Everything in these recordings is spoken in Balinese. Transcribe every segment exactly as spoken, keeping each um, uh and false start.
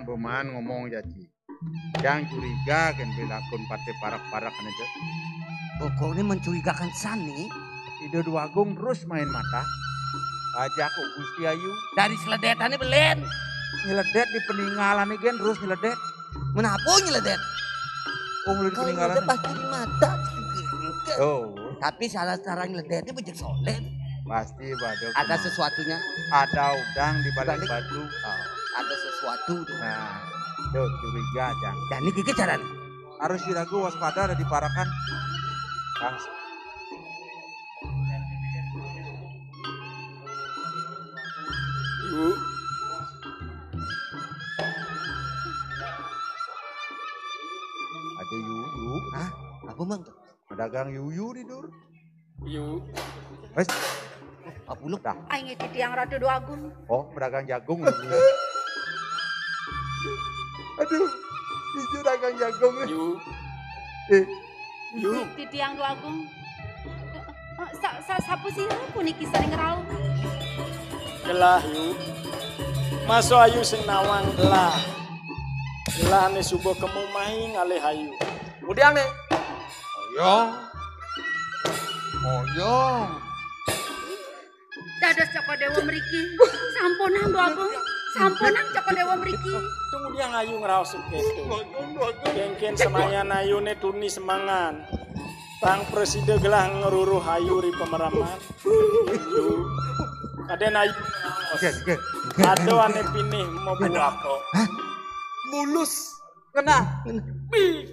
Beman ngomong jaji. Yang curiga kan bilakun pate parak-parak itu. Pokoknya mencurigakan sani. Ida Dwagung terus main mata. Ajak ku Gusti Ayu. Dari seledetannya belen. Nyeledet di peninggalan gen terus nyeledet. Menapa nyeledet? Oh, mulai di peninggalan. Kalau nyeledet pasti di mata. Oh. Tapi salah cara nyeledetnya bejek solet. Pasti pada ada sesuatunya. Ada udang di balik batu. Oh, ada sesuatu. Nah, tuh curiga aja. Dan ini gigi jalan. Harus diragu waspada ada di parakan. Langsung. Yu. Aduh, Yu, Yu. Hah? Apa, Mang? Pedagang yuyu di dur. Yu. Wes. Apa lu dah? Aing titiang Ratu Dwagung. Oh, pedagang jagung. Aduh, itu dagang jagung. Yu. Eh. Yu. Titiang Dwagung. Eh, sa, sa, sapu sira puniki saling rauh. Gelah, Yu. Maso ayu sing nawang gelah. Gelahne suba kemu maing alih ayu. Mudiang nih. Oyong. Oyong. Dados Cokor Dewa mriki. Sampunang, Dwagung. Sampunang, Cokor Dewa mriki. Tunggu dia ngayu ngraos suke. Kengken semayan ayune tuni semangan. Tang presida gelah ngruruh ayu ri pemeraman. Yu. Kaden ayu. Gen, gen. Ado ane pinih mau buah kok. Mulus. Kena.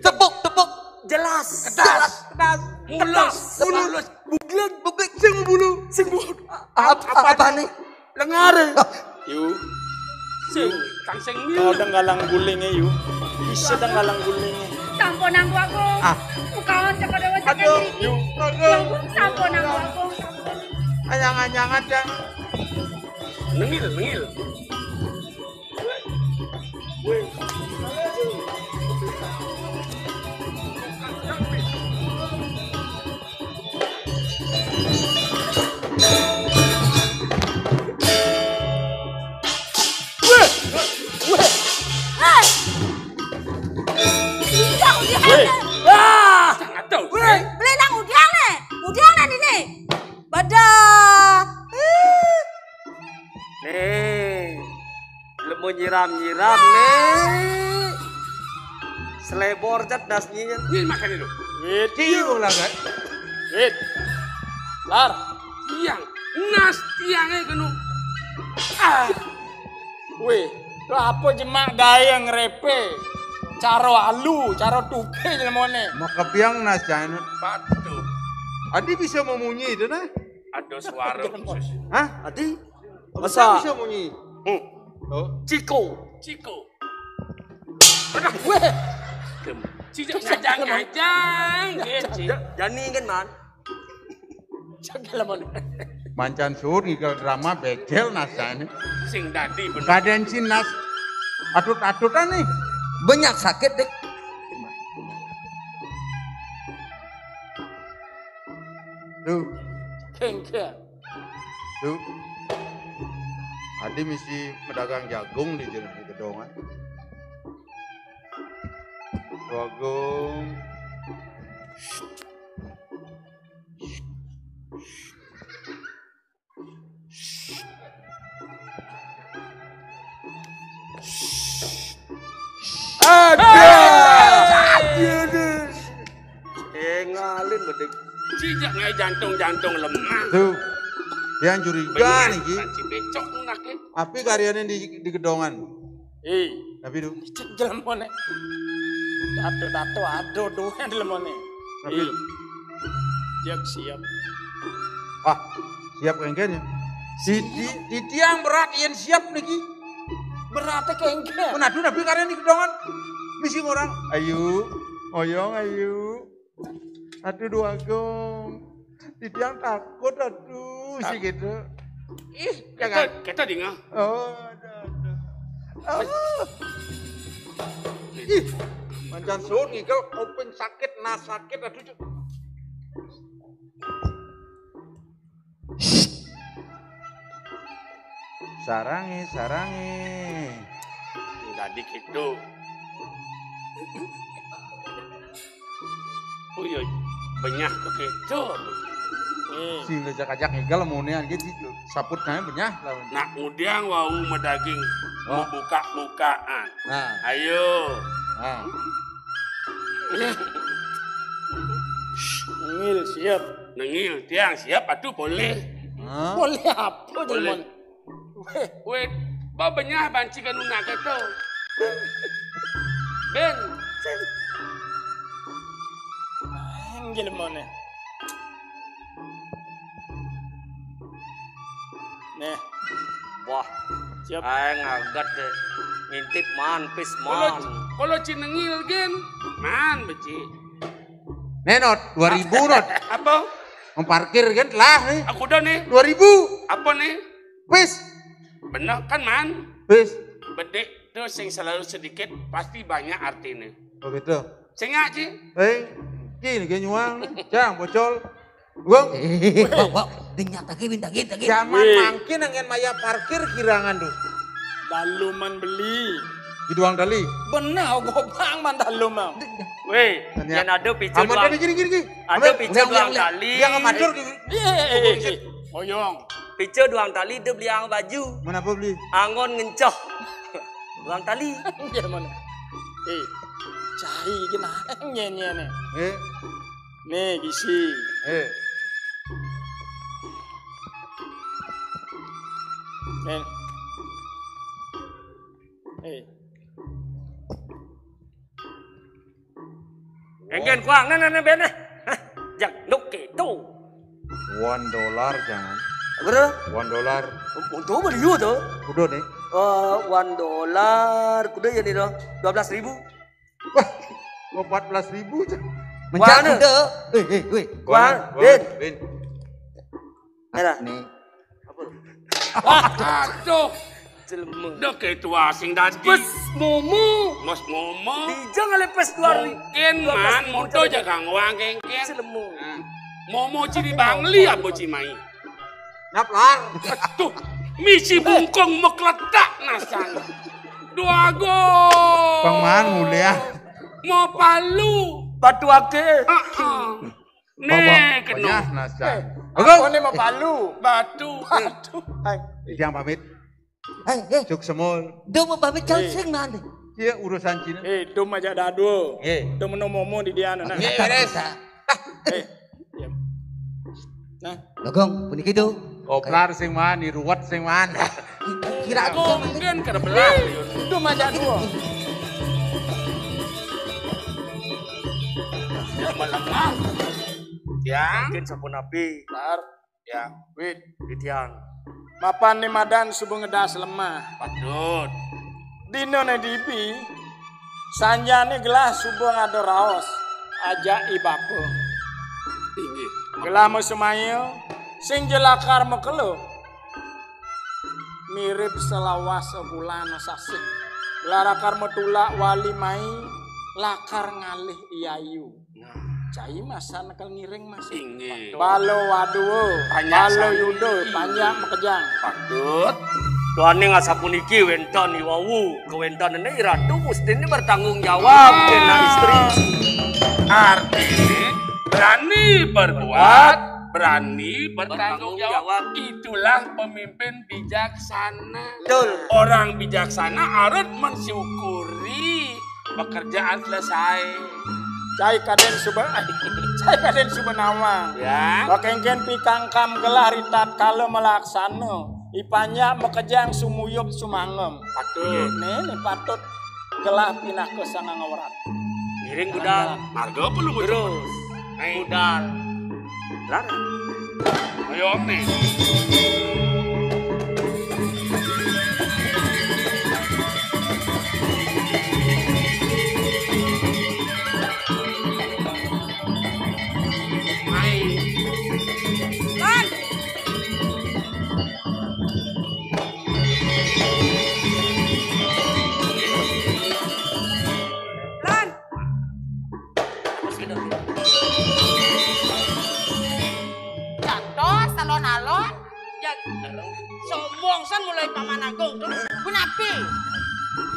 Tepuk, tepuk. Jelas. Kedas. Kedas. Mulus. Mulus. Bugleg. Bugleg. Sing bulu. Sing bulu. Apa, apa nih? Lengar. Yu. Sing, kang sing mil. Kau denggalang gulingnya, Yu. Bisa denggalang gulingnya. Sampunang, Dwagung. Ah. Bukaon Cokor Dewa saking mriki. Yu. Dwagung, sampunang, Dwagung. Anyang-anyangan, Cang. Nengil, nengil. Weh. Weh. Weh. Beli nang udiang nih. Udiang nih ini. Badah. Nih. Lemu nyiram-nyiram nih. Selebor jet das nyinyet. Nih makan itu. Wit. Iya lah kan. Wit. Lar. Tiang. Nas tiangnya kenu. Ah. Wih, lo apa jemak daya ngrepe? Caro alu, caro tuke jelemone. Maka biang nas jangan. Patuh. Adi bisa memunyi itu nah. Ada suara khusus. Hah? Adi? Masa bisa munyi? Hmm. Oh. Ciko. Ciko. Aduh, weh. Cijak ngajang-ngajang. Jani kan, Man. Cagak lah, Man. Mancan sur ngikel drama becel nasane. Sing dadi bener. Kaden sin nas. Atut-atutan nih. Banyak sakit deh. Tuh. Kengke. Tuh. Adi mesti pedagang jagung di, di gedongan. Jagung. Aduh. Aduh, aduh. Eh, ngalin bedek. Cijak ngai jantung-jantung lemah. Tuh. Yang curiga nih, Ki. Panci becok nake. Api karyanya di, di gedongan. Eh. Tapi tuh. Cek jelemone. Dato-dato ado doang jelemone. Tapi tuh. Siap, siap. Ah, siap kengken ya. Di, di, di tiang berat yang siap niki. Beratnya kengken. Menadu nabi karya di gedongan. Misi orang. Ayu, oyong ayu. Aduh, Dwagung. Di tiang takut, aduh, sih gitu. Ih, jangan. Kita, kita dengar. Oh, aduh, aduh. Oh. Ih, mancan sun ngikel kuping sakit, nas sakit, aduh. Sarange, sarange. Enggak Di kitu. Uyo, benyah begitu. Sing diajak-ajak ngigel amonean gitu. Saput naé benyah lawan. Nak ngudiang wau madaging. Oh. Buka-bukaan. Nah. Ayo. Nah. Nengil siap. Nengil, tiang siap atuh boleh. Hah? Boleh apa, boleh. Wéh, babenyah banci ganuna kéto. Ben. Aing jelemané. Nih. Wah, siap. Aing ngaget deh. Ngintip man, pis man. Kalau ci nengil gén, man beci. Nih, Not, dua ribu, Not. Apa? Mau parkir kan telah nih. Aku udah nih. Dua ribu. Apa nih? Pis. Bener kan, man? Pis. Bedé tuh sing selalu sedikit pasti banyak artinya. Oh gitu. Sing ya, Ci? Eh, gini gini nyuang. Cang bocol. Gong. Wak, wak, ding nyata gé bintang gé. Zaman mangkin angin maya parkir kirangan tuh. Daluman beli. Di doang tali. Benar, gobang man dalum. Wéh, yang ada picu doang. Gini gini gini. Ada picu doang tali. Dia nggak mancur di. Iya, iya, iya. Oyong. Picu doang tali dia beli ang baju. Mana apa beli? Angon ngencoh. Doang tali. Dia mana? Eh, cai gini nyenyen nih. Eh. Nih, gisi. Eh. Nih. Eh. Enggen kuang, nah, nah, nah, ben, nah. Hah, jang, nuk kitu. One dollar jangan. Berapa? One dollar. Untuk beli tuh. Kudu nih. Eh, one dollar, kudu ya nih dong. Dua belas ribu. Wah, empat belas ribu aja. Mencak kuda. Eh, eh, weh. Kuang, Bin. Bin. Mana? Nih. Aduh. Jelema. Dah kayak tua sing dadi. Pes momo. Mas momo. Dijang ale pes dua ribu. Mungkin man moto jaga nguang kengken. Jelema. Nah. Momo ciri bangli apa cimai? Naplar. Tuh, misi bungkong mekletak nasan. Dua go. Bang man mulia. Mau palu. Batu ake. Heeh. Nih, kena. Penyah nasan. Eh, apa nih mau palu? Batu. Batu. Hai. Ijang pamit. Hai, eh. Cuk semul. Dia mau pamit kau sing mana? Iya urusan Cina. Eh, itu aja dadu. Eh. Itu menomomo di dia nah. Iya, beres. Eh. Iya. Nah. Logong, puniki do. Koplar sing man, diruwet sing man. Kira aku mungkin kada belah. Itu maca dua. Melemah. Ya. Mungkin sampun api. Tar. Ya. Wit. Witian. Mapan ni madan suba ngedas lemah. Patut. Dina ne dibi, sanjane gelah suba ngada raos, ajak i bapa. Inggih. Gelah masemaya, sing ja lakar makelo. Mirib selawas bulan sasih. Gelah lakar matulak wali mai, lakar ngalih i ayu. Nah. Cai masan kal ngiring mas. Inggih. Bala wadua, panjak bala sami. Yuda, panjak makejang. Patut. Duaning asapuniki wénten i wau, kawéntenane i ratu mestine bertanggung jawab kena istri. Artine berani berbuat, berani bertanggung jawab. Itulah pemimpin bijaksana. Betul. Orang bijaksana harus mensyukuri pekerjaan selesai. Cai kaden suba, cai kaden suba nawang. Ya. Bakengken pikangkam gelah ritat kala malaksana. Ipanjak makejang sumuyup sumangem. Patut. Nih, nih patut gelah pinaka sanga ngawrat. Ngiring budal. Marga apa lu terus? Budal. Lar. Ayo, Om, nih. Main. Lan. Lan. Jatuh salon-alon. Ya, sombong san mulai Paman Agung. Terus, punapi?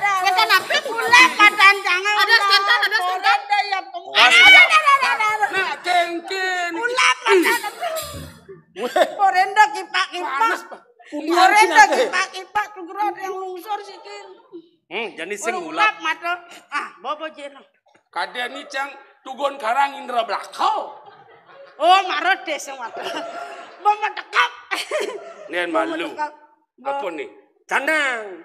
Wétan apa? Ulap matan jangan. Ada skentan, ada skentan. Ada ya. Ada, ada, ada, ada, ada. Nah, kengken. Ulap matan. Korenda kipak-kipak. Panas, Pak. Korenda kipak-kipak tuh gerak yang lungsur sikin. Hmm, jadi sing ulap. Ulap mata. Ah, bobo jeno. Kadén ni cang tugon karang indra belakau. Oh, marot deh sing mata. Bobo tekap. Nian malu. Apa nih? Canang.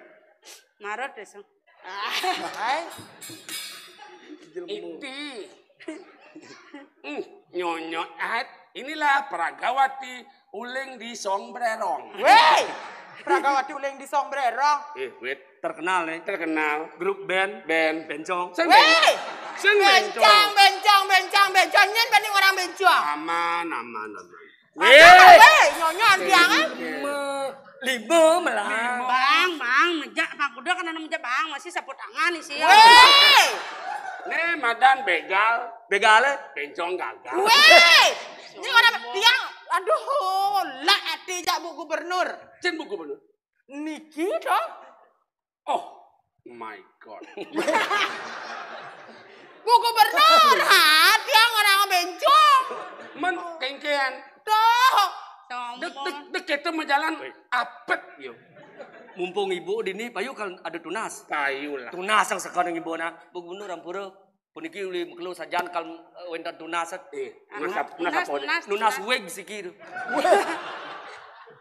Marot deh sing. Hai. Iti. Hmm, nyonyot at. Inilah Pragawati uling di Song Brerong. Wéh! Pragawati uling di Song Brerong. Eh, wait. Terkenal nih. Terkenal. Grup band. Band. Bencong. Sing Wéh! Sing bencong. Bencong, bencong, bencong, bencong. Nyén banding orang bencong. Aman, aman, aman. Wéh, nyonya antiang. Lima malah. Bang, bang, mejak bang kuda kan anak mejak bang masih sapu tangan isi. Wéh. Nih madan begal. Begal eh? Bencong gagal. Wéh. Ini orang tiang. Aduh, lah ati jak Bu Gubernur. Cén Bu Gubernur. Niki toh. Oh my God. Bu Gubernur, ha, tiang orang bencong. Men kengkean. Tuh. Dek dek dek kita mau jalan apet yo. Mumpung ibu di ini, payu kalau ada tunas. Payu lah. Tunas yang sekarang ibu nak. Bu Gubernur ampura. Puniki uli mekelu sajan kal eh, wénten tunas. Eh, tunas apa? Tunas wig siki tu.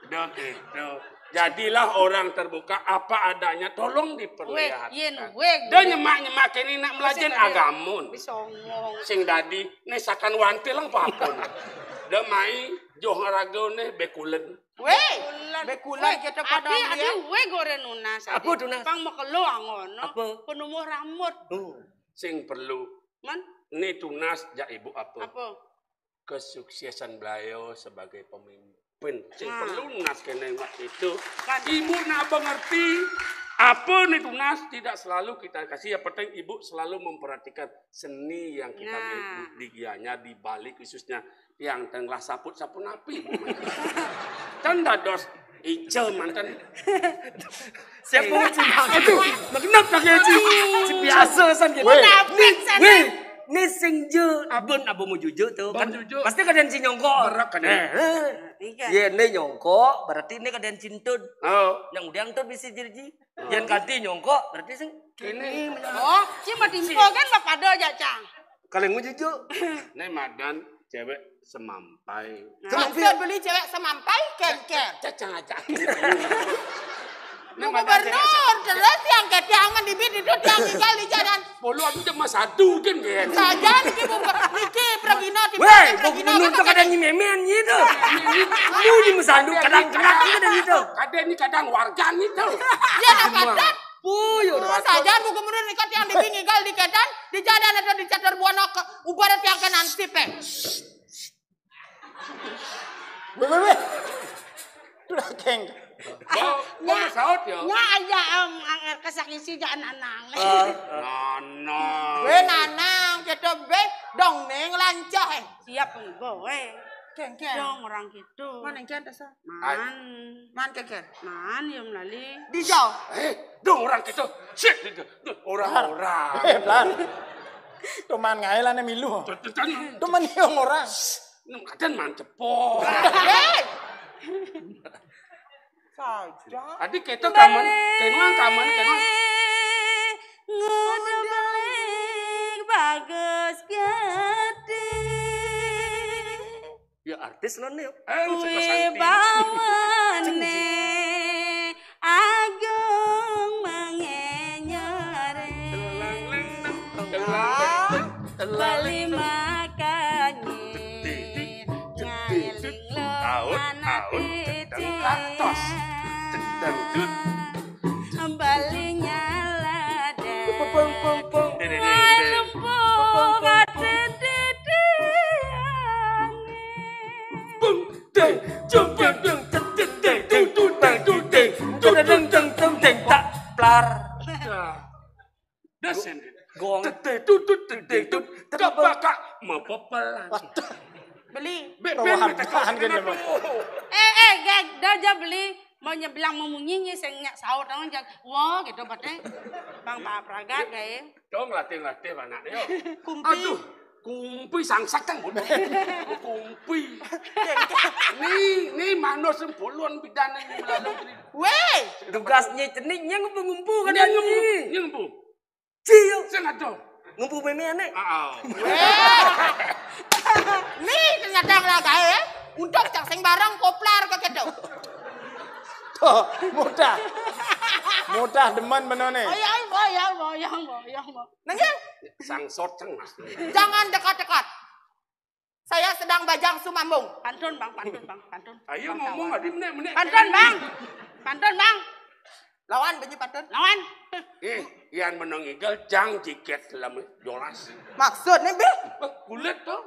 Dah gitu. Jadilah orang terbuka apa adanya, tolong diperlihatkan. Wig, yén wig. Dah nyemak-nyemak ini nak melajen agamun. Sing dadi nesakan wantil lang papun. Dah mai joh raga ne bekulen. Wéh, bekulen kita pada adi, adi wig goreng nunas. Apa tunas? Pang mekelo angon. Apa? Penumbuh rambut. Oh. Sing perlu. Man? Ni tunas jak ibu apa? Apa? Kesuksesan beliau sebagai pemimpin. Sing perlu nunas kena waktu itu. Kan. Ibu nak mengerti apa ni tunas tidak selalu kita kasih. Yang penting ibu selalu memperhatikan seni yang kita nah. Di dianya di balik khususnya yang tengah saput-saput napi. Kan dados ijo manten. Siapa sih? Aduh, makenap tak ya, Ci? Ci biasa san gitu. Wéh. Wéh, ni sing ju abon abo mau jujuk tuh. Kan pasti kadén ci nyongkok. Berak kadén. Iya, ni nyongkok berarti ni kadén cintut. Oh. Yang udah tuh bisa jadi. Yén kanti nyongkok berarti sing kene. Oh, ci mah timpo kan bapak do aja, Cang. Kalau mau jujuk. Ni madan cewek semampai. Maksud beli cewek semampai, kengker. Cacang aja. Nah, Bu Gubernur, terus yang ke tiang mendibit itu tiang tinggal di jalan. Bolu aku cuma satu kan ya. Saja niki Bu Ber-, niki Pragina di Wéh, Bu Gubernur tuh kadang nyememen gitu. Lu di mesandu kadang-kadang kadang gitu. Kadang ini kadang warga nih tuh. Ya, kadang. Buyur. Saja Bu Gubernur niki tiang di tinggal di kedan, di jalan atau di catur buana ke ubar tiang ke nansip eh. Wéh, wéh, wéh. Tuh keng. Bau. Kok saut ya? Nya aja, em, angger kesah isi jangan nanang. Eh, Nanang. Weh, nanang, kita be dong ning lancah, eh. Siap engko, eh. Kengken. Dong orang gitu. Mana kengken, Tasa? Man. Man kengken. Man, yang lali. Dijau. Eh, dong orang gitu. Sik, gitu. Orang-orang. Eh, Blan. Tuman ngae lane milu. Tuh, tuh, tuh. Tuman yang orang. Nang kadan man cepok. Hei. Saja. Adi keto kaman, kenuang kaman, kenuang. Ngudu beling bagus gede. Ya artis non nih. Eh, suka santi. Wibawane agung mangenyore. Bali makanye. Ngeling lo anak titi. Atos. Dangdut. Bali nyalade. Pung, pung, pung. Dede, dede, dede. Lempung ade dede. Bung, deng, jung, bung, deng, deng, deng, deng, deng, deng, deng, deng, deng, deng, deng, deng, tak, plar. Dah. Dah, sen. Gong. Tete, tutut, tete, tut, kebakak, mepepelan. Waduh. Beli. Be-, ben, Rohan, minta kau, Rohan, gini, kenapa? Bang. Eh, eh, gag, dah aja beli. Mau nyebilang mau munyi, nyi, sing nyak saut, dong, jag. Wah, gitu, bate. Bang, Pak Pragat, gae. Dong, latih-latih, anak, yo. Kumpi. Aduh, kumpi sangsak, kan, bodoh. Kumpi. Ni, ni, manus, sempuluhan, bidan, ni, melalui. Weh! Tugasnya cenik, nyang ngempu-ngempu, kan, nyang ngempu, nyang ngempu. Ciyo. Sing ado. Ngempu meme ane. Heeh. Ni ternyata ngelagae, eh. Untuk cang sing bareng koplar ke kedo. Tuh, mudah. Mudah demen benone. Oyang, oyang, oyang, oyang, oyang. Nengge? Sang sot ceng, Mas. Jangan dekat-dekat. Saya sedang bajang sumambung. Pantun, Bang, pantun, Bang, pantun. Ayo ngomong, adi menek, menek. Pantun, Bang. Pantun, Bang. Lawan benyi pantun. Lawan. Eh, yan menong igal jang jiket selama jolas. Maksudnya, Bi? Eh, kulit tuh.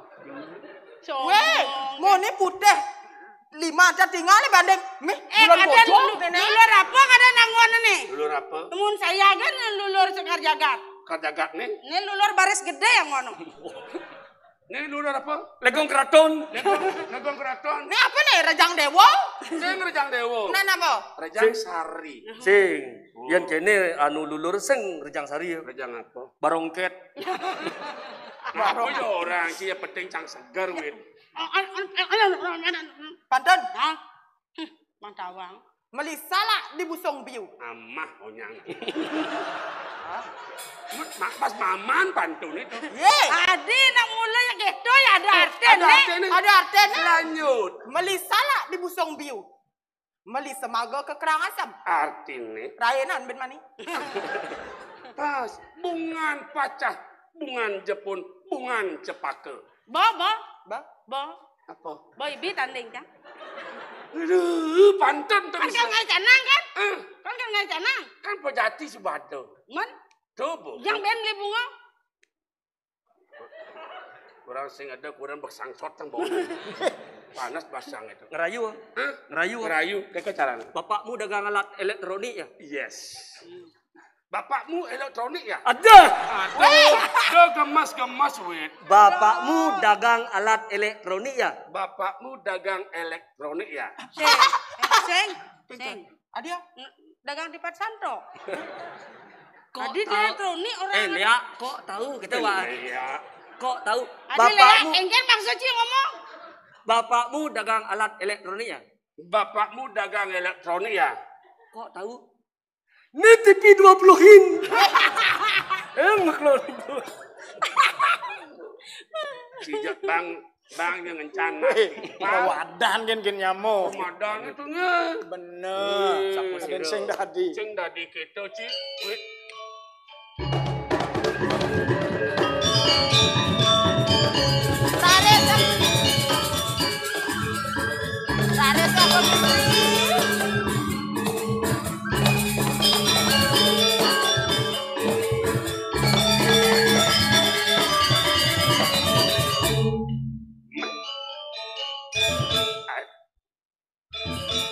Weh, mau ni putih. Lima ada tinggal banding. Mih, eh, bulan ada bocor. Lu-, lulur apa kada nangon ni? Lulur apa? Temun saya kan lulur Sekar Jagat. Sekar Jagat ni? Ni lulur baris gede yang ngono. Ni lulur apa? Legong Keraton. Legong, Legong Keraton. Ni apa ni, Rejang Dewa? Sing Rejang Dewa. Nah, napa? Rejang Sing. Sari. Sing. Oh. Yan kene anu lulur sing Rejang Sari ya. Rejang apa? Barongket. Apa ya orang sih ya penting cang segar, wit. Pantun. Hah? Hmm, Mang Tawang. Meli salak di busong biu. Amah onyang. Hah? Mak pas maman pantun itu. Ye. Adi nak mula ya gitu ya ada artinya. Ada artinya. Ada artinya. Lanjut. Meli salak di busong biu. Meli semaga ke Kerang Asam. Artinya. Rayanan ben mani. Pas bungan pacah, bungan jepun, bungan cepaka. Ba, ba. Ba? Ba. Apa? Ba, ibi tanding, kan? Aduh, pantun tuh. Kan bisa. Kan ngai canang, kan? Eh. Kan, kan ngai canang. Kan pejati sebado. Men? Tuh, Bu. Yang ben beli bunga. Kurang sing ada, kurang bersangsot yang bau. Panas basang itu. Ngerayu. Hah? Ngerayu. Ngerayu, kayak caranya. Bapakmu dagang alat elektronik ya? Yes. Bapakmu elektronik ya? Ada. Aduh, gemas-gemas, wit. Bapakmu dagang alat elektronik ya? Bapakmu dagang elektronik ya? Sing, sing, sing. Adia. Dagang tipat santo. Kok tahu? Adi elektronik orang. Eh, Lea, kok tahu kita, Wak? Iya. Kok tahu? Adi, Lea, bapakmu, engken maksud sih ngomong. Bapakmu dagang alat elektronik ya? Bapakmu dagang elektronik ya? Kok tahu? Ini T V dua puluh in. Eh, ngeklor itu. Sijak Bang, Bang yang ngencana. Weh, wadah kan, kan nyamo. Madan itu nge. Bener. Eh, siapa sih? Sing dadi. Sing dadi kita, Ci. Wih. Raris apa? Raris apa, Putri?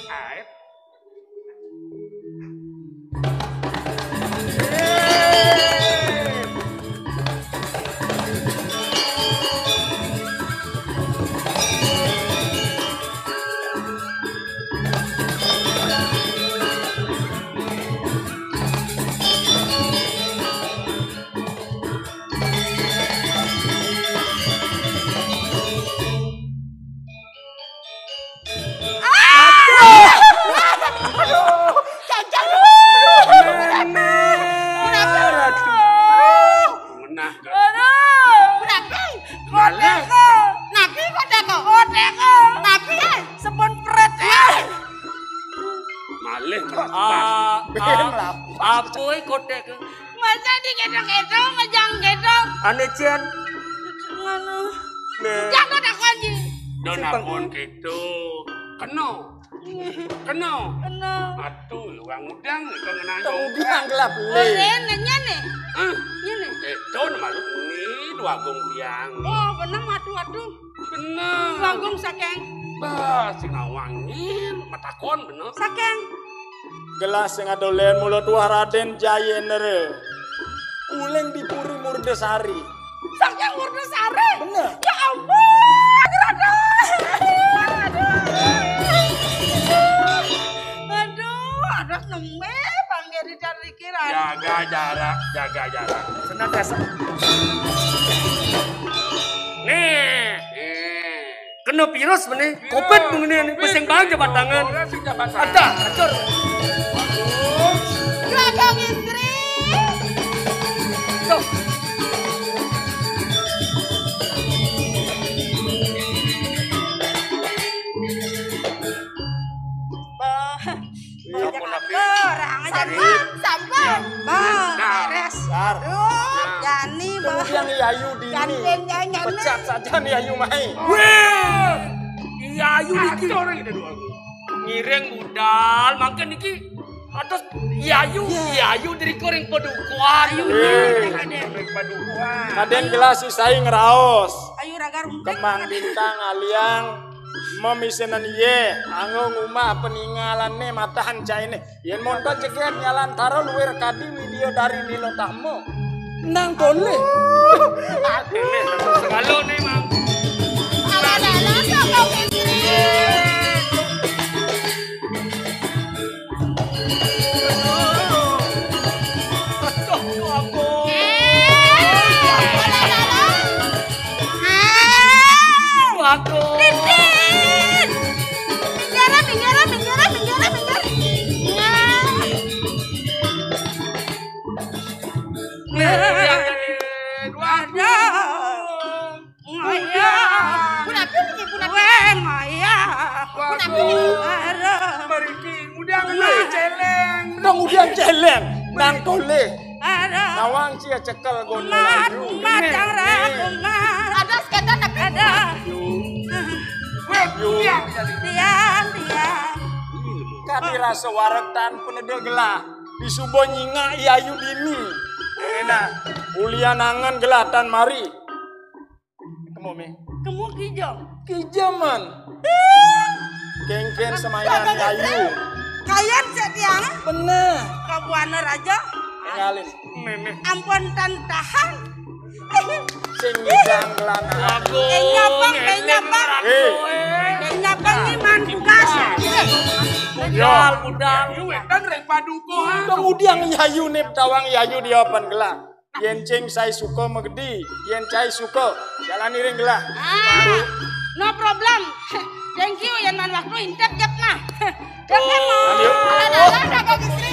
Ae. Ah, ah, apa kotek? Masa di ketok-ketok, ngejang ketok. Ane cian. Ngono. Nih. Jangan aku anji. Don akon gitu. Keno. Keno. Keno. Atuh, urang udang itu ngenang. Tong udang gelap, Le. Ore nanya nih. Hah? Ini. Itu malu ini dua gong tiang. Oh, bener, aduh, aduh. Bener. Bagong sakeng. Bah, sing nawangin, matakon bener. Sakeng. Gelah sing adolen mula tuah Raden Jayenera. Uling di Puri Murdasari. Sakeng Murdasari? Bener. Ya ampun, Raden. Aduh, aduh, aduh, nembe panggil di Jaga jarak, jaga jarak. Senantiasa. Nih, nih. Kena virus mene, covid mene, pesing bang jabat tangan. Ada, acur. Gagang istri. Tuh. Bah. Iya, aja pun tapi kurang aja. Sampun, sampun. Bah, beres. Dar. Duh, nah. Jani, bah. Kemudian Yayu dini. Gantian nyanyi. Pecat saja nih Yayu mai. Weh, Yayu niki. Acor kita dua. Ngiring budal, mangke niki. Atus Yayu, iya. Yayu diri kuring padukuhan. Ayo, eh. Padukuhan. Kaden gelas isai ngeraos. Ayo, raga rumpik. Kemang bintang aliang. Mamisenan iye, anggo ngumah peninggalanne matahan caine. Yen monto ceget nyalan taro luwir kadi midio dari Nilo Tahmo. Nang tole. Aku nih, segalo nih, Mang. Ala-ala, Kakak Fitri. Waduh. Titin. Minggir, minggir, minggir, minggir, minggir. Nah. Waduh. Ngaya. Kunapi niki, kunapi? Weh, ngaya. Kunapi niki? Aduh. Mariki, udah ngena celeng. Dong udah celeng. Nang tole. Aduh. Nawang cia cekel gondol. Kumat, ayu. Kumat, nih, jangra, nih. Kumat. Ada seketan tapi. Ada. Weh, yu. Tiang, tiang. Kadi rasa wareg tan peneda gelah. Disuba nyingak Yayu dini. Enak. Ulian angen gelah tan mari. Kemu, Mi. Kemu kijam. Kijaman. Kengken semainan kayu. Kayan sik tiang. Bener. Kabuana raja. Tinggalin. Memeh. Ampun tan tahan. Sing ngidang lanang. Waduh. Enyapang, enyapang. Eh. Enyapang ni man tugas. Budal, budal. Yu wetan rek padukuhan. Kemudian Yayu nip tawang Yayu di apan gelah. Yen cing sai suka magedi, yen cai suka, jalani ring gelah. Ah, no problem. Thank you, yen man waktu intep jep mah. Jep mah. Ayo. Ada-ada, ada istri.